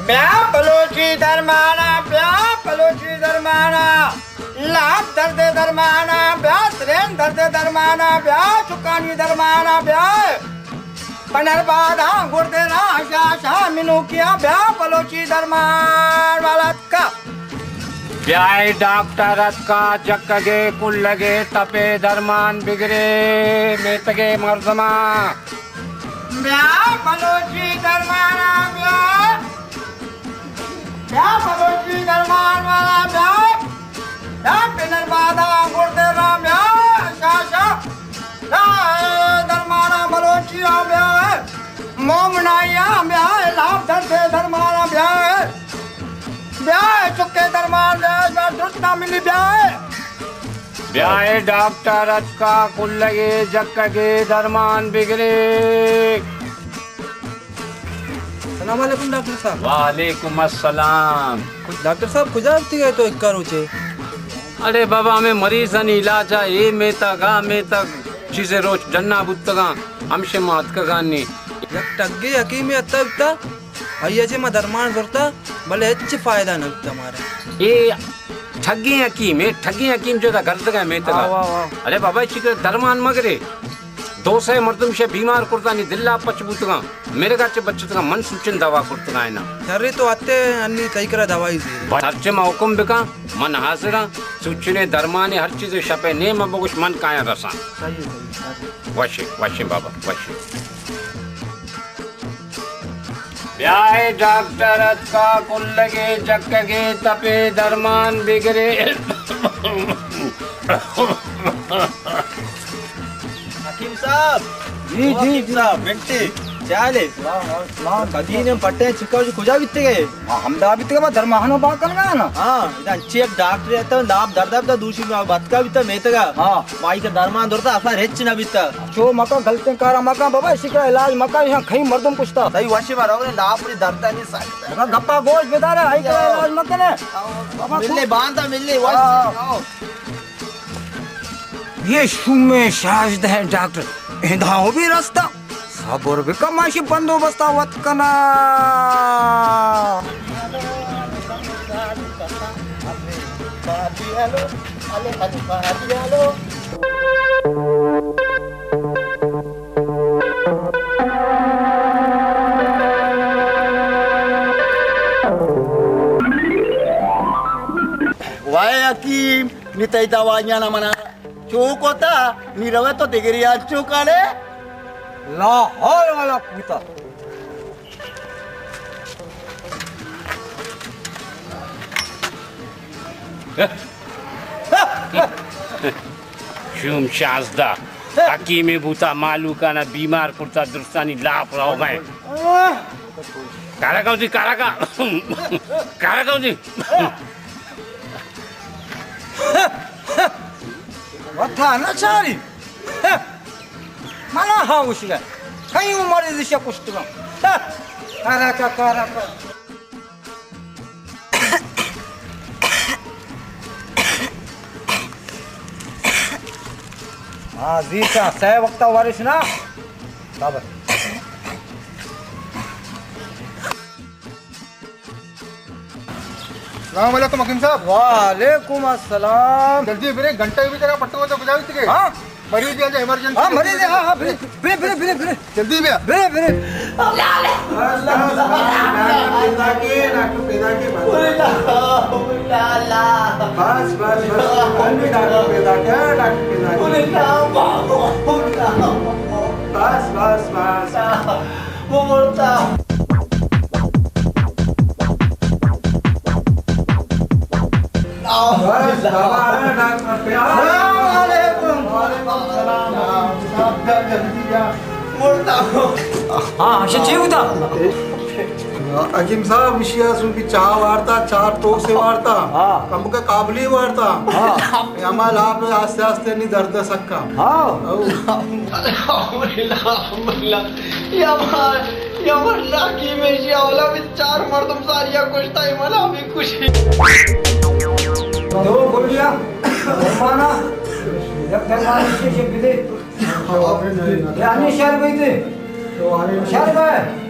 بیا بلوچی درمانا، بیا بلوچی درمانا، لاپ درد درمانا، بیا سرین درد درمانا، بیا چکانی درمانا، بیا پنر بادا گردے نا شاشا منوکیا، بیا بلوچی درمان والا اتکا۔ بیا اے ڈاکٹر اتکا، جکگے کلگے تپے درمان بگرے میتگے مردماں۔ بیا بلوچی درمانا بیا، بیا بلوچی درمان والا بیا، بیا پنر بادا گردے نا بیا، شاشا، بیا اے درمانا بلوچی آ بیا، مومنائی آ بیا، لاپ درد درمانا بیا، بیا چکے درمان بیا، بیا درست نہ ملی بیا۔ بیا اے ڈاکٹر اتکا، کلگے جکگے درمان بگرے۔ السلام علیکم ڈاکٹر صاحب۔ وعلیکم السلام۔ ڈاکٹر صاحب، کجا بوتگئے تو اکا روچے؟ اڑے بابا، ہمے مریضانی علاج ءَ اے میتگ آ میتگ، چیزے روچ ڈنا بوتگاں، ہمشے ما اتکگانی۔ یک ٹگے حکیمے اتکگ بوتا، آئی ءَ چہ ما درمان زرتا، بلے ہچ فائدہ نہ بوتا مارا۔ اے ٹھگیں حکیم، اے ٹھگیں حکیم جو دا گردگا میتگا۔ واہ، واہ، واہ۔ ارے بابا، چی کہ درمان مگرے۔ دو سئے مردم شے بیمار کرتانی دلا پچ بوتگاں، مرگا چہ بچتگاں، من سوچن دوا کرتگاں نا۔ شرے تو اتے انی تئی کرا دوائی زیرے۔ ہرچے ما حکم بکاں، من حاضراں، سوچنے درمانے ہر چیزے شپے نیم بگوش من کایاں رساں۔ صحیح، صحیح، صحیح۔ وشے، وشے بابا، وشے۔ بیا اے ڈاکٹر اتکا، کلگے جکگے تپے درمان بگرے۔ حکیم صاحب۔ جی، او جی، حکیم جی۔ صاحب، منٹے۔ چالے۔ سلام، سلام۔ کدی نے پٹے چکا جو کجا بیتے گئے؟ ما ہمدا بیتے گئے، ما درماہنو با کنگا نا۔ ہاں، ادا انچی ایک ڈاکٹر ہے تو لاپ درد ہے تو دوشی میں بتکا بیتا میتگا۔ ہاں۔ مائی کا درمان درتا اثر ہچ نہ بیتا۔ چو مکن، غلطیں کارا مکن بابا، اشی کا علاج مکن، یہاں کئی مردم کشتا۔ صحیح وشی مارا، لاپ ری درد نہیں سکتا۔ گپا گوش بدارے، آئی کا علاج مکنے۔ بابا ملے، باندا ملے، وش۔ ہاں۔ آؤ۔ یہ شومیں شازدہ ڈاکٹر ادا ہو بھی رستا۔ صبر بکن، ما اشی بندوبستا وت کنا۔ وائے حکیم، نی تئی دوائیاں نہ منا چو کتا، نی روے تو دگری انچو کنے۔ لا حول ولا قوت۔ شوم شازدہ، حکیمے بوتا، مالوکانا بیمار کرتا، درستانی لاپ رو گئے۔ کارا کاؤ دی، کارا کا، کارا کاؤ دی۔ وتا نہ چاری۔ منا ہاں گوشگا۔ کئی عمر ازشا کشتگا۔ کارا کا، کارا کا۔ ہاں، زیسا، سہ وقتا وارش نا۔ صبر۔ السلام علیکم حکیم صاحب۔ وعلیکم السلام۔ جلدی برے، گھنٹہ بھی تیرا پٹو تو کجا بھی تکے۔ ہاں۔ مریض ہے، ایمرجنسی۔ ہاں، مریض ہے، ہاں، ہاں، برے، برے، برے، برے۔ جلدی بیا۔ برے، برے۔ بس، بس، بس، ڈاکٹر پیدا کے، ڈاکٹر پیدا کے، بس۔ بس، بس، بس، ڈاکٹر پیدا کے، ڈاکٹر پیدا کے۔ بس، بس، بس۔ وہ مرتا۔ بس، بابا، ارے ڈاکٹر پہ۔ السلام علیکم۔ وعلیکم السلام۔ صاحب، بیا جلدی بیا۔ مرتا۔ ہاں، ہمشہ چی بوتا؟ حکیم صاحب، اشیا سو بھی چاہ وارتا، چار ٹوک سے وارتا۔ ہاں۔ کم کا قابلی وارتا۔ ہاں۔ ہما لاپ آستے آستے نی درد سکا۔ ہاں۔ او۔ الحمدللہ، الحمدللہ۔ یا مار، یا مار لاکی میں شیا اولا بھی چار مردم ساریا کشتا ہے، منا بھی کشی۔ دو گولیاں، درمانا، یک درمانا شیشے بدے۔ یعنی شر بیتے۔ شر بے۔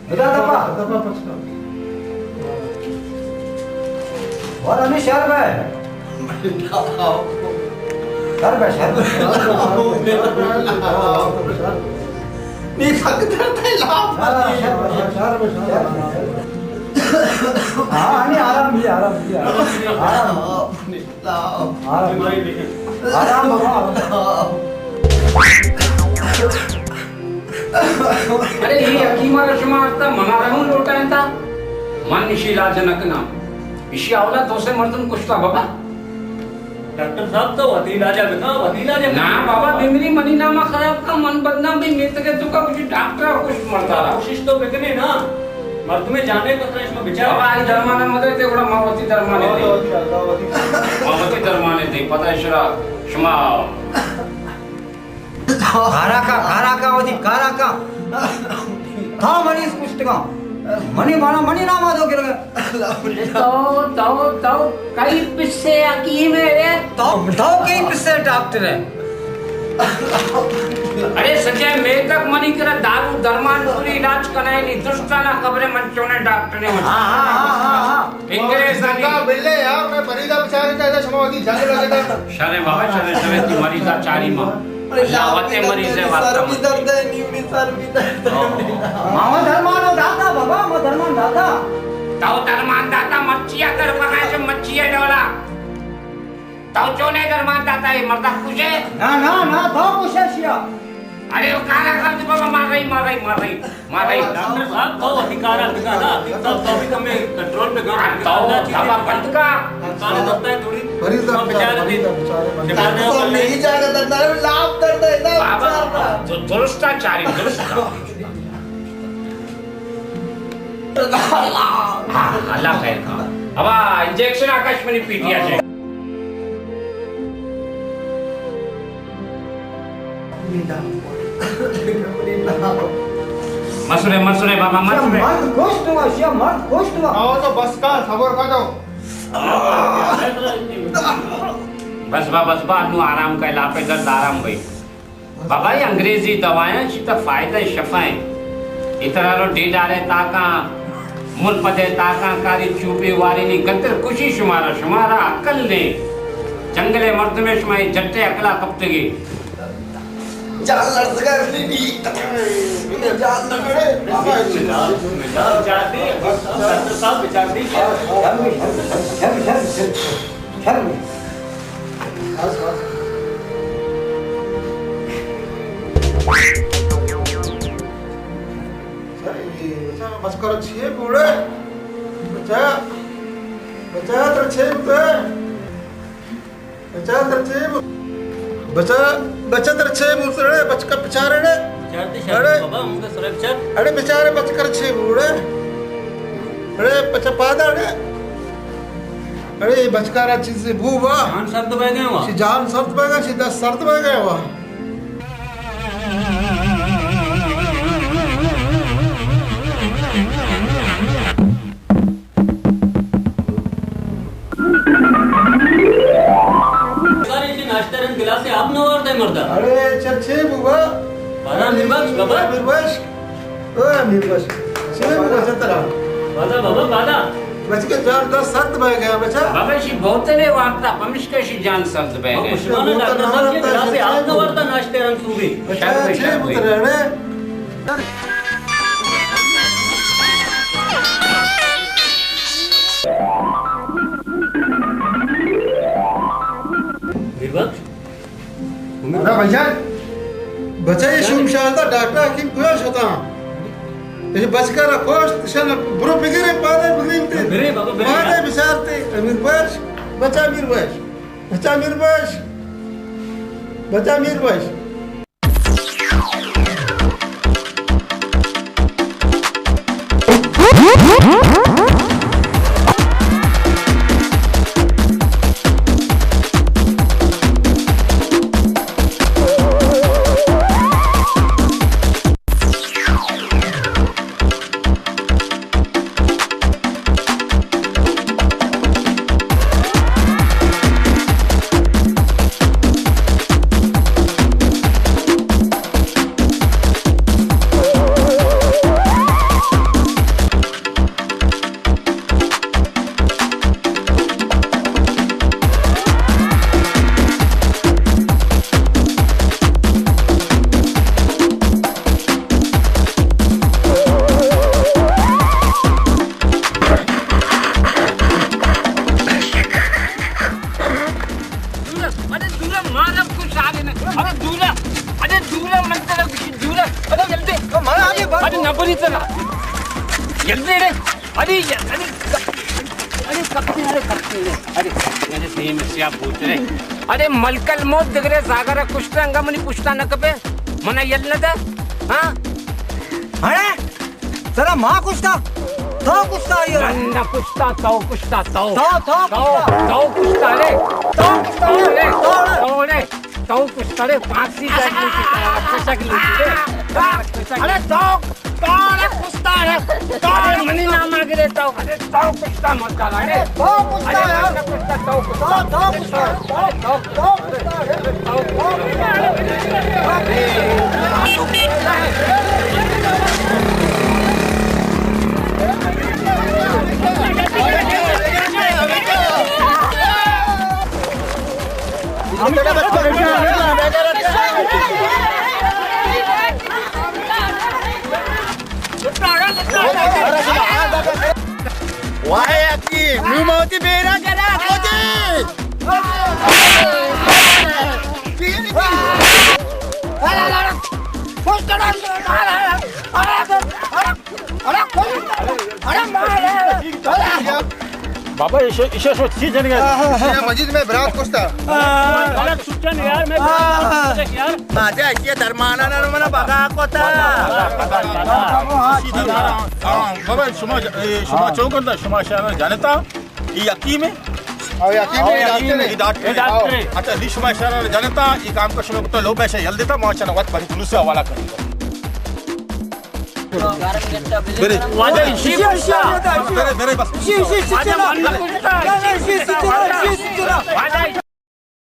بدا دپا۔ دپا پچ کن۔ اور ہمیں شر بے۔ شر بے، شر بے۔ نہیں، سک درد ہے، لاپ۔ ہاں، شر بے، شر بے، شر بے۔ ہاں، نہیں، آرام بھی، آرام بھی، آرام۔ آرام۔ آرام بابا۔ ارے، اے حکیم ءَ را شما اتکا منا رہون لوٹائینتا؟ من اشی علاج نہ کناں۔ اشی اولا دو سے مردم کشتا بابا۔ ڈاکٹر صاحب، تو وتی علاج ءَ بکن، وتی علاج ءَ بکن۔ نا بابا، بمری منی نام ءَ خراب کن، من بدنام بی میتگ ءِ توکا کچھ ڈاکٹر ءَ کشت مردا را۔ کوشش تو بکنے نا، مردمے جانے کو ترش میں بچار۔ بابا، آئی درمان مدے تے گڑا ما وتی درمان دے۔ ما وتی درمان دے، پدا اشرا شما کارا کا، کارا کا، وتی کارا کا۔ تھا مریض کشتگا۔ منی بانا، منی نام آدو گرگا۔ تو، تو، تو کئی پسے حکیم ہے رے؟ تو، تو کئی پسے ڈاکٹر ہے؟ ارے سجے میتگ منی کرا دارو درمان پوری علاج کنائے نی، درستانا خبر ہے من چونے ڈاکٹر نے۔ ہاں، ہاں، ہاں، ہاں، ہاں۔ انگریز آنی۔ سردار بلے یار، میں مریضا بچارے تھا، شما وتی جنگ لگے تھا۔ شرے بابا، شرے، شرے، تی مریضا چاری ماں۔ اللہ وتے مریض ہے، واسطہ سر بھی درد ہے، نیوڑی سر بھی درد ہے۔ ماما درمان داتا بابا، ما درمان داتا۔ تو درمان داتا، مچیا در بغیر سے مچیا ڈولا۔ تو چونے درمان داتا، یہ مردہ خوش ہے؟ نا، نا، نا، تو خوش ہے شیا۔ ارے، وہ کارا کر دے بابا، مار رہی، مار رہی، مار رہی۔ مارا ڈاکٹر صاحب، تو وتی کارا بکن نا، حکیم صاحب، تو بھی کمے کنٹرول پہ کن۔ تو دبا بند کا۔ انسان دستا ہے تھوڑی۔ مریض تو بچار دے۔ مریض بچار دے۔ ڈاکٹر صاحب، نہیں جاگا درد ہے، لاپ درد ہے نا، بابا، بچار نا۔ تو درستا چاری، درستا۔ ہاں، اللہ خیر کا۔ ابا، انجیکشن آکش منی پیٹیا سے۔ مسرے، مسرے بابا، مسرے۔ مرد کشت ہوا، شیا مرد کشت ہوا۔ آؤ تو بس کا، صبر کا تو۔ بس با، بس با، نو آرام کا، لاپے درد آرام بھائی۔ بابا، یہ انگریزی دوائیں، شی تا فائدہ شفا ہیں۔ اترا رو ڈیڈارے تاکاں، مر پدے تاکاں، کاری چوپی واری نی گدر کشی شمارا، شمارا عقل نے۔ جنگلے مردمے شما یہ جٹے عقلا کپتگی۔ جان لڑزگا، نہیں، نہیں۔ جان لڑزگا۔ بسم اللہ، بسم اللہ۔ بچار دی، ڈاکٹر صاحب، بچار دی۔ شرم۔ بس، بس۔ بچا، بچا، ترا چے بوتگ؟ بچا، بچا، ترا چے بوتگ؟ بچا، ترا چے بوت؟ بچا، بچا، ترا چے بوت؟ اڑے، بچکا بچار اڑے۔ بچار تے شاید اڑے۔ بابا، ہم تو سرک چار۔ اڑے، بچارے بچکر چے بوت اڑے؟ اڑے، بچا پادا اڑے۔ اڑے، بچکارا چیزے بو وا۔ جان سرد بہ گئے وا۔ شی جان سرد بہ گئے، شی دست سرد بہ گئے وا۔ سارے سے ناشتہ رنگ گلاس سے آپ نہ وارتا ہے مردہ۔ اڑے، چچے بوا۔ بارہ میر بخش، بابا۔ میر بخش۔ او میر بخش۔ چے بوا چترا؟ بابا، بابا، بابا۔ بچکے جان دست سرد بہ گیا بچا۔ بابا، شی بوتلے وارتا، پمشکا شی جان سرد بہ گیا۔ شما نا ڈاکٹر صاحب، یہ گلاس آپ نہ وارتا ناشتے رنگ سوبی۔ بچا، چے بوتلے اڑے؟ بیر بخش۔ بابا بھائیجان، بچا یہ شوم شاہتا ڈاکٹر حکیم کجا شتا؟ یہ بچکا را کوشت، شن برو بگرے، پادے بگریم تے۔ برے بابا، برے۔ پادے بچارتے، امیر بخش، بچا امیر بخش، بچا امیر بخش، بچا امیر بخش۔ جلدی رے۔ ارے، ارے، ارے، کپتی، ارے، کپتی، ارے، ارے، ارے، دیم سیاہ بوت رے۔ ارے، ملک الموت دگرے زاگرا کشتا، انگا منی پشتا نہ کپے، منا یل نہ دے۔ ہاں؟ ارے، سرا ما کشتا؟ تو کشتا آئی ارے؟ من نہ کشتا، تو کشتا، تو۔ تو، تو تو، کشتا۔ تو کشتا رے۔ تو کشتا تو رے۔ رے۔ تو رے۔ تو رے۔ تو کشتا رے، پھانسی جاگ لیتی، تو کشک لیتی رے۔ ارے تو، تو رے کشتا رے۔ تو رے منی نام آگے رے تو۔ ارے تو کشتا مت کرا رے۔ تو کشتا ارے رے۔ تو کشتا، تو کشتا۔ تو، تو کشتا۔ تو، تو کشتا۔ واہ یکی، نو موتی بیرا کرا کوتی۔ بابا، ایشی، ایشی شو چی جنگ ہے؟ ایشی مجید میں برات کشتا۔ غلط سوچن یار، میں یار۔ ماتے ایشی درمانا نہ منا بگا کوتا۔ ہاں، بابا، شما ج-، اے، شما چون کرتا؟ شما شہر جانتا؟ اے حکیم ہے؟ او حکیم ہے، او حکیم ہے، ڈاکٹر ہے۔ ڈاکٹر ہے۔ اچھا، دی شما شہر جانتا؟ اے کام کو شما بتا لو، پیسے یل دیتا، ما چنا وقت بری پولیس سے حوالہ کر دیتا۔ برے۔ واجہ ایشی کشتا۔ برے، برے، بس۔ ایشی، ایشی، ایشی، واجہ من کشتا۔ ایشی، ایشی، ایشی، ایشی، ایشی۔ واجہ